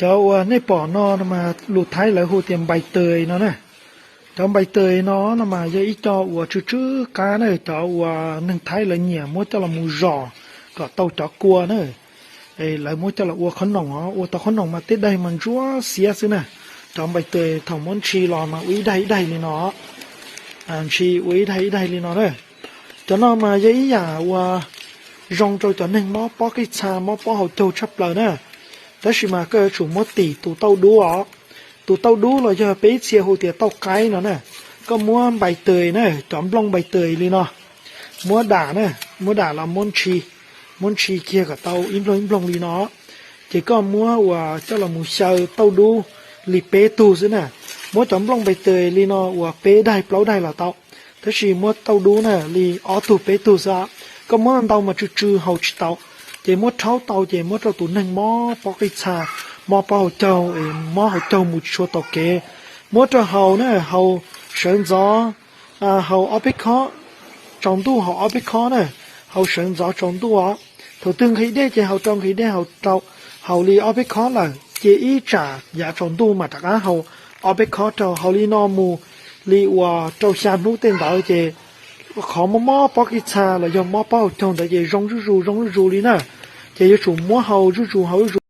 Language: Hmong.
Cov uas nej pom no no mas lus Thaib lawv hu tias npais taws no na. Cov npais taws no no mas yog ib co uas tsw tsw qab na, cov uas neeg Thaib lawv nyiam muab coj los mus zom kom tau cov kua na. Lawv muab coj los ua qhob noom os, ua tau qhob noom mas tej daim mas ntsuab xiab xwb na. Cov npais taws thaum muab ntshis los mas ua ib daim ib daim li no, ntshis ua ib daim ib daim li no na. Cov no mas yog ib yam uas zoo rau cov neeg mob pob qij txha mob pob hauv caug tshaj plaws na. Tab sis mas koj yuav tsum muab tim tus tauj dub os. Tus tauj dub los yog peb ib txhia hu tias tauj qaib no na. Koj muab npais taws na, cov nplooj npais taws li no, muab dam na, muab dam los muab ntshis, muab ntshis kiag kom tau ib nplooj ib nplooj li no. Ces koj muab uas coj los mus xyaw tauj dub li peb tug xwb na. Muab cov nplooj npais taws li no uas peb daim plaub daim los tau, tab sis muab tauj dub na li ob tug peb tug xwb. Koj muab ntau mas tsw tsw haus tsis tau. Ces muab rhaub tau ces muab rau tus neeg mob pob qij txha, mob pob hauv caug es mob hauv caug mus tsis tshua tau kev. Muab rau haus na, haus sawv ntxov, haus ob peb khob, tsaus ntuj haus ob peb khob na, haus sawv ntxov tsaus ntuj os. Thaum twg nqhis dej ces haus rau, nqhis dej haus rau, haus li ob peb khob lawm ces ib tsam yav tsaus ntuj mam rov qab haus ob peb khob rau. Haus li no mus li uas rau xya hnub tej ntawd ces qhov mob mob pob qij txha los yog mob pob hauv caug ntawd ces zoo zuj zus zoo zuj zus li na. Ces yuav tsum muab haus zuj zus haus zuj zus.